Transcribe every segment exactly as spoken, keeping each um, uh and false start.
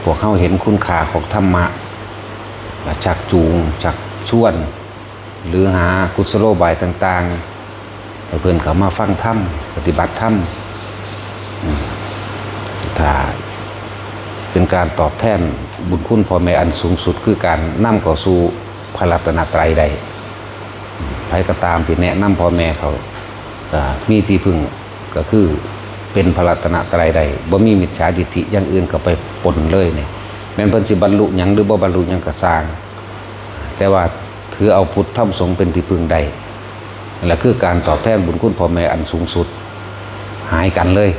พวกเฮาเห็นคุณค่าของธรรมะ ชักจูง ชักชวน หรือหากุศโลบายต่างๆ ให้เพิ่นเข้ามาฟังธรรม ปฏิบัติธรรม อืม ถ้าเป็นการตอบแทนบุญคุณพ่อแม่อันสูงสุด คือการนำเข้าสู่พระรัตนตรัยได้ ไผก็ตามที่แนะนำพ่อแม่เขา ก็มีที่พึ่ง ก็คือเป็นพระรัตนตรัยได้ บ่มีมิจฉาทิฏฐิอย่างอื่นเข้าไปปนเลยนี่ แม่นเพิ่นสิบรรลุหยังหรือบ่บรรลุหยังก็ซ่าง แต่ว่าถือเอาพุทธธรรมสงฆ์เป็นที่พึ่งได้ นั่นแหละคือการตอบแทนบุญคุณพ่อแม่อันสูงสุด หายกันเลย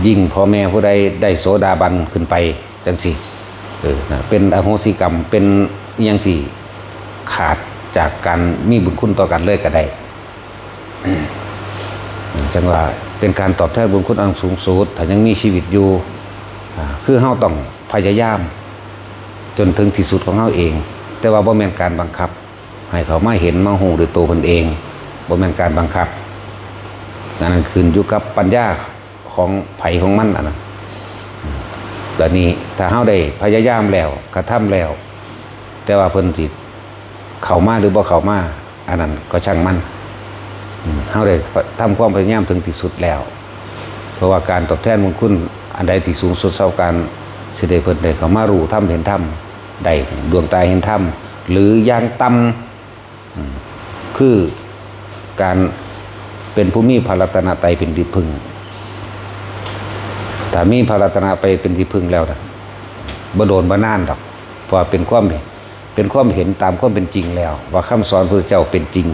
ยิ่งพ่อแม่ผู้ใดได้โสดาบันขึ้นไปจังซี่ เออ นะ เป็นอโหสิกรรม เป็นอิหยังที่ขาดจากการมีบุญคุณต่อกันเลยก็ได้ จังว่าเป็นการตอบแทนบุญคุณอันสูงสุด ถ้ายังมีชีวิตอยู่ อ่า คือเฮาต้องพยายามจนถึงที่สุดของเฮาเอง แต่ว่าบ่แม่นการบังคับ ให้เขามาเห็นมาฮู้ด้วยตัวเพิ่นเอง บ่แม่นการบังคับ อันนั้นขึ้นอยู่กับปัญญาของไผของมันอันนั้น บัดนี้ถ้าเฮาได้พยายามแล้ว กระทำแล้ว แต่ว่าเพิ่นสิเข้ามาหรือบ่เข้ามา อันนั้นก็ช่างมัน อืม เฮาได้ทำความพยายามถึงที่สุดแล้ว เพราะว่าการตอบแทนบุญคุณอันใดที่สูงสุดเท่ากัน สิได้เพิ่นได้เข้ามารู้ธรรมเห็นธรรม ได้ดวงตาเห็นธรรม หรืออย่างต่ำ อืม คือการเป็นผู้มีพระรัตนตรัยเป็นที่พึ่ง ถ้ามีพระรัตนตรัยเป็นที่พึ่งแล้วนะ บ่โดนบ่นานดอก เพราะว่าเป็นความ เป็นความเห็นตามความเป็นจริงแล้ว ว่าคำสอนพระเจ้าเป็นจริง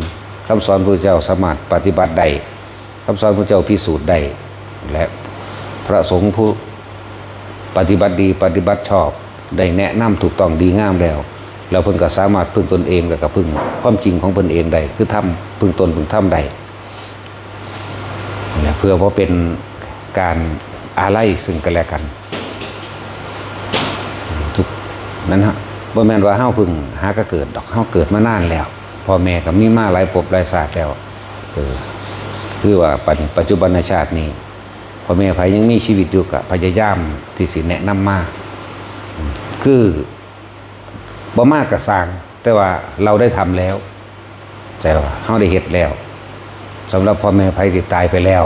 คำสอนพระเจ้าสามารถปฏิบัติได้ คำสอนพระเจ้าพิสูจน์ได้ และพระสงฆ์ผู้ปฏิบัติดีปฏิบัติชอบ ได้แนะนำถูกต้องดีงามแล้ว แล้วเพิ่นก็สามารถพึ่งตนเอง แล้วก็พึ่งความจริงของเพิ่นเองได้ คือธรรม พึ่งตนพึ่งธรรมได้ และเพื่อบ่เป็นการอาลัยซึ่งกันและกัน ทุก นั่นฮะ บ่แม่นว่าเฮาเพิ่งหากะเกิดดอก เฮาเกิดมานานแล้ว พ่อแม่ก็มีมาหลายภพหลายชาติแล้ว เออ คือว่าปัจ ปัจจุบันชาตินี้ พ่อแม่ไผยังมีชีวิตอยู่ก็พยายามที่สิแนะนำมา คือ บ่มาก็ซ่าง แต่ว่าเราได้ทำแล้ว ใจว่าเฮาได้เฮ็ดแล้ว สำหรับพ่อแม่ไผที่ตายไปแล้ว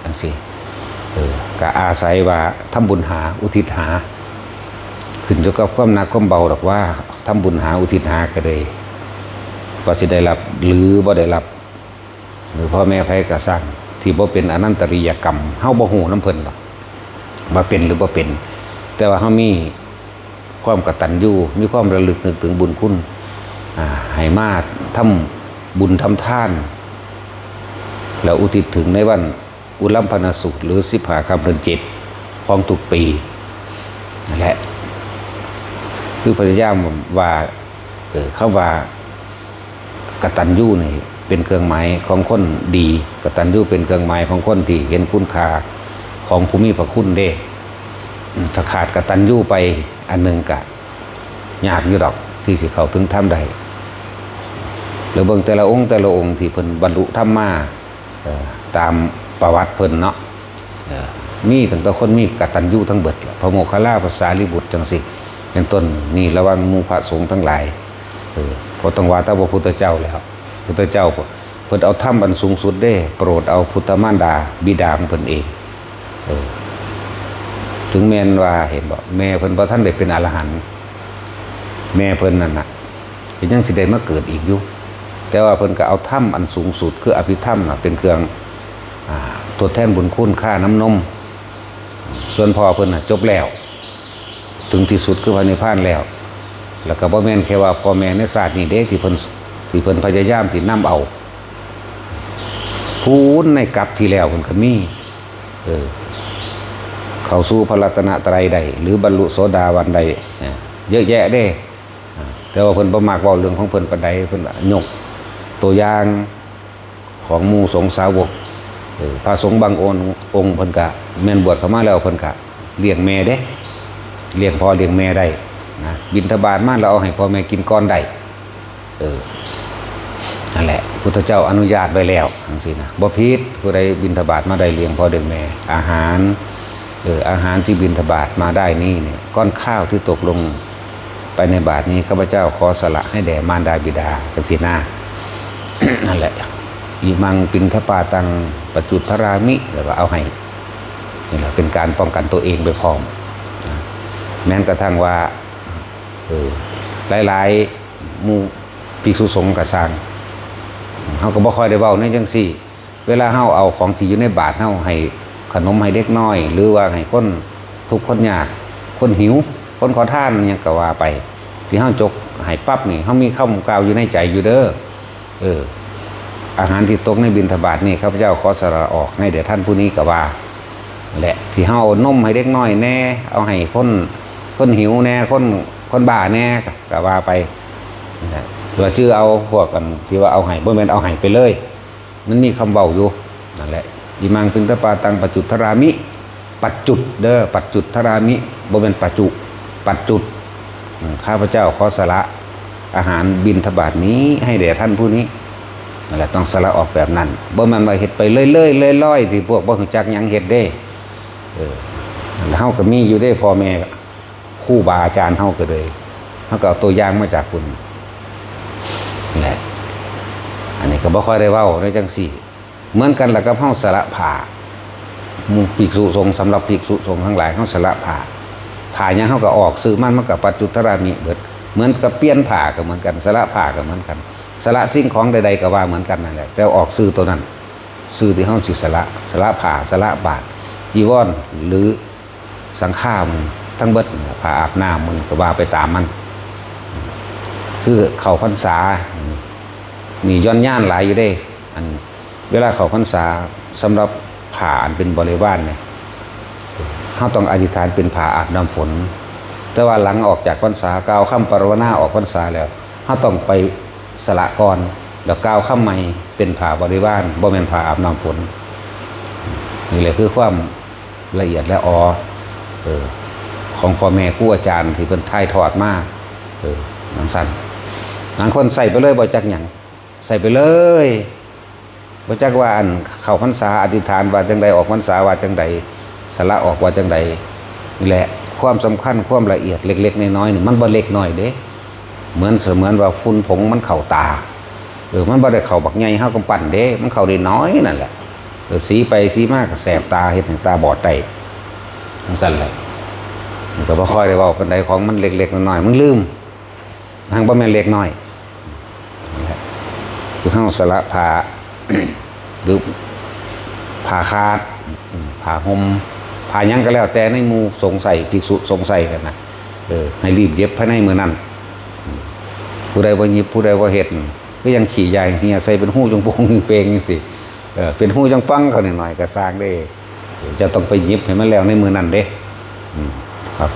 จังซี่ เออ ก็อาศัยว่าทำบุญหา อุทิศหา ขึ้นอยู่กับความหนักความเบาดอกว่า ทำบุญหา อุทิศหาก็ได้ ว่าสิได้รับหรือบ่ได้รับ หรือพ่อแม่ไผก็ซ่าง ที่บ่เป็นอนันตริยกรรม เฮาบ่ฮู้นำเพิ่นดอก ว่าเป็นหรือบ่เป็น แต่ว่าเฮามีความกตัญญู มีความระลึกนึกถึงบุญคุณ อ่า ให้มาทำบุญทำทาน แล้วอุทิศถึงในวันอุลัมพนสูตร หรือสิบห้าค่ำเดือนเจ็ดของทุกปี นั่นแหละ คือพยายามว่า เออ คำว่า กตัญญูนี่เป็นเครื่องหมายของคนดี กตัญญูเป็นเครื่องหมายของคนที่เห็นคุณค่าของผู้มีพระคุณเด้ อืม ถ้าขาดกตัญญูไปอันหนึ่งก็ยากอยู่ดอกที่สิเข้าถึงธรรมได้ แล้วเบิ่งแต่ละองค์แต่ละองค์ที่เพิ่นบรรลุธรรมมา เอ่อ ตามประวัติเพิ่นเนาะ เอ่อ มีตั้งแต่คนมีกตัญญูทั้งเบิดล่ะ พระโมคคัลลา พระสารีบุตรจังซี่ เป็นต้น นี่ระวังหมู่พระสงฆ์ทั้งหลาย เออ บ่ต้องว่าแต่พระพุทธเจ้าแล้ว พุทธเจ้าเพิ่นเอาธรรมอันสูงสุดเด้ โปรดเอาพุทธมารดาบิดาของเพิ่นเอง เออ ถึงแม่นว่า เห็นบ่ แม่เพิ่นบ่ทันได้เป็นอรหันต์ แม่เพิ่นนั่นน่ะ ก็ยังสิได้มาเกิดอีกอยู่ แต่ว่าเพิ่นก็เอาธรรมอันสูงสุดคืออภิธรรมน่ะเป็นเครื่อง อ่า ทดแทนบุญคุณค่าน้ำนม ส่วนพ่อเพิ่นน่ะจบแล้ว ถึงที่สุดคือพระนิพพานแล้ว แล้วก็บ่แม่นแค่ว่าพ่อแม่ในชาตินี้เด้ที่เพิ่น ที่เพิ่นพยายามสินำเอา พู้นในกัปที่แล้วเพิ่นก็มี เออ เข้าสู่พระรัตนตรัยได้ หรือบรรลุโสดาบันได้ เออ เยอะแยะเด้ อ่า แต่ว่าเพิ่นบ่มักเว้าเรื่องของเพิ่นปานใด เพิ่นยกตัวอย่างของหมู่สงฆ์สาวก เออ พระสงฆ์บางองค์ องค์เพิ่นก็แม่นบวชเข้ามาแล้วเพิ่นก็เลี้ยงแม่เด้ เลี้ยงพ่อเลี้ยงแม่ได้นะ บิณฑบาตมาแล้วเอาให้พ่อแม่กินก่อนได้ เออ นั่นแหละ พุทธเจ้าอนุญาตไว้แล้วจังซี่นะ บ่ผิด ผู้ใดบิณฑบาตมาได้เลี้ยงพ่อเลี้ยงแม่ อาหาร เออ อาหารที่บิณฑบาตมาได้นี้เนี่ย ก้อนข้าวที่ตกลงไปในบาตรนี้ ข้าพเจ้าขอสละให้แด่มารดาบิดา จังซี้นะ นั่นแหละ อิมังปิณฑปาตัง ปัจจุทรามิ แล้วก็เอาให้ นี่แหละ เป็นการป้องกันตัวเองไปพร้อมนะ แม้กระทั่งว่า เออ หลายๆ หมู่ภิกษุสงฆ์ก็ซ่าง เฮาก็บ่ค่อยได้เว้าในจังซี่ เวลาเฮาเอาของที่อยู่ในบาตรเฮาให้ขนมให้เด็กน้อย หรือว่าให้คนทุกข์คนยาก คนหิว คนขอทาน หยังก็ว่าไป ที่เฮาจกให้ปั๊บนี่ เฮามีคำกล่าวอยู่ในใจอยู่เด้อ เออ อาหารที่ตกในบิณฑบาตนี่ ข้าพเจ้าขอสละออกให้แด่ท่านผู้นี้ ก็ว่า และที่เฮาเอานมให้เด็กน้อยแน่ เอาให้คน คนหิวแน่ คน คนบ้าแน่ ก็ว่าไป นะ ว่าจื่อเอาพวกกันที่ว่าเอาให้ บ่แม่นเอาให้ไปเลย มันมีคำเว้าอยู่ นั่นแหละ อิมังปิณฑปาตัง ปัจจุทรามิ ปัจจุดเด้อ ปัจจุทรามิ บ่แม่นปัจจุ ปัจจุ อืม ข้าพเจ้าขอสละอาหารบิณฑบาตนี้ให้แด่ท่านผู้นี้ นั่นแหละ ต้องสละออกแบบนั้น บ่แม่นว่าเฮ็ดไปเรื่อยๆลอยๆ ที่พวกบ่รู้จักหยังเฮ็ดเด้ เออ เฮาก็มีอยู่เด้ พ่อแม่ ครูบาอาจารย์เฮาก็เลย เฮาก็เอาตัวอย่างมาจากพุ้น นี่แหละ อันนี้ก็บ่ค่อยได้เว้าในจังซี่ เหมือนกันล่ะกับเฮาสละผ้า หมู่ภิกษุสงฆ์ สำหรับภิกษุสงฆ์ทั้งหลาย เฮาสละผ้า ผ้าหยังเฮาก็ออกชื่อมัน มันก็ปัจจุทรามิเบิด เหมือนกับเปลี่ยนผ้าก็เหมือนกัน สละผ้าก็เหมือนกัน สละสิ่งของใดๆก็ว่าเหมือนกันนั่นแหละ แต่ออกชื่อตัวนั้น ชื่อที่เฮาสิสละ สละผ้า สละบาตร จีวร หรือ สังฆามันทั้งเบิด ผ้าอาบน้ำมันก็ว่าไปตามมัน คือเข้าพรรษา นี่ย่อนยานหลายอยู่เด้ อันเวลาเข้าพรรษา สำหรับผ้าอันเป็นบริวารเนี่ย เฮาต้องอธิษฐานเป็นผ้าอาบน้ำฝน แต่ว่าหลังออกจากพรรษา กล่าวคำปรารถนาออกพรรษาแล้ว เฮาต้องไปสละก่อน แล้วกล่าวคำใหม่เป็นผ้าบริวาร บ่แม่นผ้าอาบน้ำฝน นี่แหละคือความ ละเอียดละออ เออ ของพ่อแม่ครูอาจารย์ที่เพิ่นถ่ายทอดมา เออ จั่งซั้น บางคนใส่ไปเลยบ่จักหยัง ใส่ไปเลย บ่จักว่าอันเข้าพรรษาอธิษฐานว่าจั่งใด ออกพรรษาว่าจั่งใด สละออกว่าจั่งใด นี่แหละ ความสำคัญ ความละเอียดเล็กๆน้อยๆนี่ มันบ่เล็กน้อยเด้ เหมือนเสมือนว่าฝุ่นผงมันเข้าตา เออ มันบ่ได้เข้าบักใหญ่เฮากำปั้นเด้ มันเข้าได้น้อยนั่นแหละ เออ สีไปสีมาก็แสบตา เฮ็ดให้ตาบอดได้ จั่งซั้นแหละ มันก็บ่ค่อยได้เว้าปานใด ของมันเล็กๆน้อยๆ มันลืม ทั้งบ่แม่นเล็กน้อย นั่นแหละ คือเฮาสละผ้า หรือผ้าขาด ผ้าห่ม ผ้าหยังก็แล้วแต่ในหมู่สงฆ์ใช้ ภิกษุสงฆ์ใช้กันนะ เออ ให้รีบเย็บภายในมื้อนั้น ผู้ใดบ่เย็บ ผู้ใดบ่เฮ็ด ก็ยังขี้ยายเหียใส่เป็นฮูจงโปงจงเปงจั่งซี้ เออ เป็นฮูจั่งปังเขาหน่อยๆก็ซ่างเด้ จะต้องไปหยิบให้มันแล้วในมื้อนั้นเด้ อืม ครับ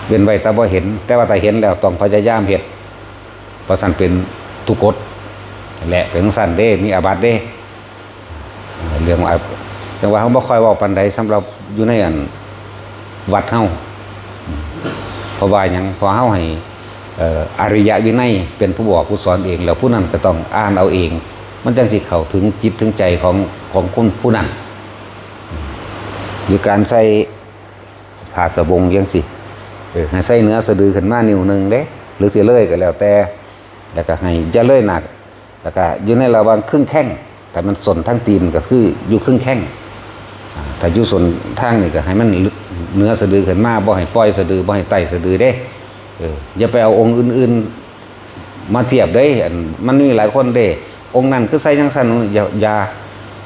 เว้นไว้แต่บ่เห็น แต่ว่าถ้าเห็นแล้วต้องพยายามเฮ็ด เพราะซั้นเป็นทุกกฎ และเป็นจั่งซั้นเด้ มีอาบัติเด้ เรื่องว่า จั่งว่าเฮาบ่ค่อยเว้าปานใดสำหรับอยู่ในอันวัดเฮา เพราะว่าหยัง เพราะเฮาให้ เอ่อ อริยวินัยเป็นผู้บอกผู้สอนเอง แล้วผู้นั้นก็ต้องอ่านเอาเอง มันจั่งสิเข้าถึงจิตถึงใจของ ของคนผู้นั้น หรือการใส่ผ้าสบงจั่งซี้ เออ ให้ใส่เหนือสะดือขึ้นมานิ้วหนึ่งเด้ หรือสิเลยก็แล้วแต่ แล้วก็ให้อย่าเลยหน้า แล้วก็อยู่ในระหว่างครึ่งแข้ง ถ้ามันส้นทางตีนก็คืออยู่ครึ่งแข้ง อ่า ถ้าอยู่ส้นทางนี่ก็ให้มันเหนือสะดือขึ้นมา บ่ให้ปล่อยสะดือ บ่ให้ไต่สะดือเด้ เออ อย่าไปเอาองค์อื่นๆมาเทียบเด้ อัน มันมีหลายคนเด้ องค์นั้นคือใส่จั่งซั้น อย่า อย่า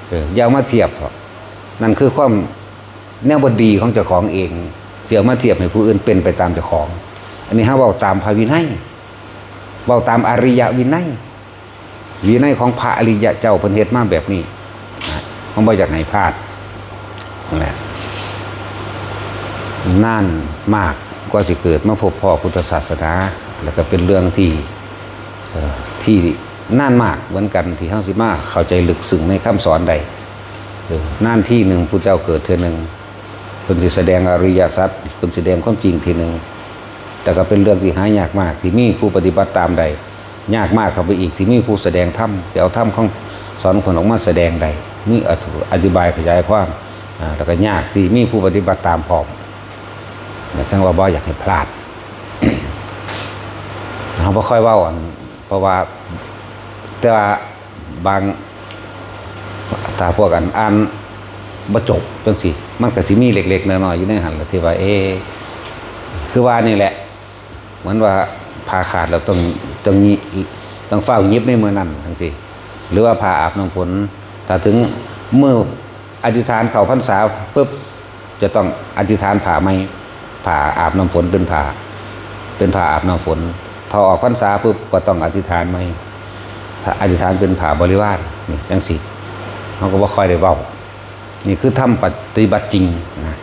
เออ อย่าเอามาเทียบเถาะ นั่นคือความแนวบ่ดีของเจ้าของเอง สิเอามาเทียบให้ผู้อื่นเป็นไปตามเจ้าของ อันนี้เฮาเว้าตามพระวินัย เว้าตามอริยวินัย วินัยของพระอริยะเจ้าเพิ่นเฮ็ดมาแบบนี้นะ เฮาบ่อยากให้พลาด นั่นแหละ นานมากกว่าสิเกิดมาพบพ้อพุทธศาสนา แล้วก็เป็นเรื่องที่ เอ่อ ที่นานมากเหมือนกันที่เฮาสิมาเข้าใจลึกซึ้งในคำสอนได้ เออ นานทีหนึ่งพุทธเจ้าเกิดเทื่อหนึ่ง เพิ่นสิแสดงอริยสัจ เพิ่นสิแสดงความจริงทีหนึ่ง แต่ก็เป็นเรื่องที่หายากมาก ที่มีผู้ปฏิบัติตามได้ ยากมากเข้าไปอีก ที่มีผู้แสดงธรรม ที่เอาธรรมของสอนคนออกมาแสดงได้ มีอธิบายขยายความ อ่า แล้วก็ยากที่มีผู้ปฏิบัติตามพร้อม นะ จั่งว่าบ่อยากให้พลาด เฮาบ่ค่อยเว้าอัน เพราะว่า แต่ว่าบาง ถ้าพวกอันอ่านบ่จบจั่งซี้ มันก็สิมีเล็กๆน้อยๆอยู่ในหั่นล่ะ ที่ว่า เอ๊ะ คือว่านี่แหละ เหมือนว่าผ้าขาดแล้วต้อง ต้องหยิ ต้องฟ้าวหยิบในมื้อนั้นจั่งซี้ หรือว่าผ้าอาบน้ำฝน ถ้าถึงมื้ออธิษฐานเข้าพรรษาปุ๊บ จะต้องอธิษฐานผ้าใหม่ ผ้าอาบน้ำฝนเป็นผ้า เป็นผ้าอาบน้ำฝน ถ้าออกพรรษาปุ๊บก็ต้องอธิษฐานใหม่ ถ้าอธิษฐานเป็นผ้าบริวาร นี่จั่งซี้ เฮาก็บ่ค่อยได้เว้า นี่คือธรรมปฏิบัติจริงนะ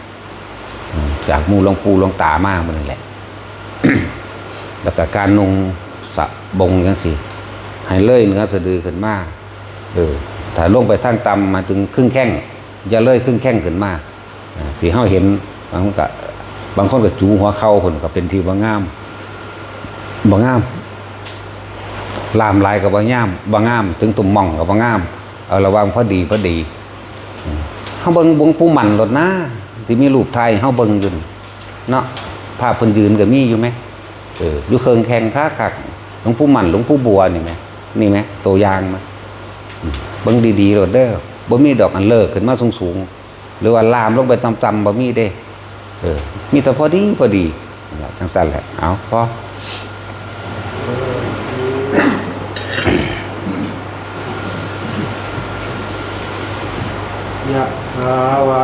อืม จากหมู่หลวงปู่หลวงตามาหมดนั่นแหละ แล้วก็การนุ่งสบงจั่งซี้ ให้เลยเหนือสะดือขึ้นมา เออ ถ้าลงไปทางต่ำ หมายถึงครึ่งแข้ง อย่าเลยครึ่งแข้งขึ้นมา อ่า ที่เฮาเห็น บางคนก็ บางคนก็จูหัวเข่าพุ้น ก็เป็นที่บ่งาม บ่งาม ล่ามหลายก็บ่งาม บ่งาม ถึงตุ้มม่องก็บ่งาม เอาระหว่างพอดีพอดี อืม เฮาเบิ่งหลวงปู่มั่นโลดนะ ที่มีรูปถ่ายเฮาเบิ่งอยู่นี่เนาะ ภาพเพิ่นยืนก็มีอยู่แหม เออ อยู่เคิ่งแข้งคักๆ หลวงปู่มั่น หลวงปู่บัวนี่แหม นี่แหม ตัวอย่างมา อืม เบิ่งดีๆโลดเด้อ บ่มีดอกอันเลิกขึ้นมาสูงๆ หรือว่าล่ามลงไปต่ำๆ บ่มีเด้ เออ มีแต่พอดีพอดี นั่นล่ะ จั่งซั่นแหละ เอา พอ ยะถาวา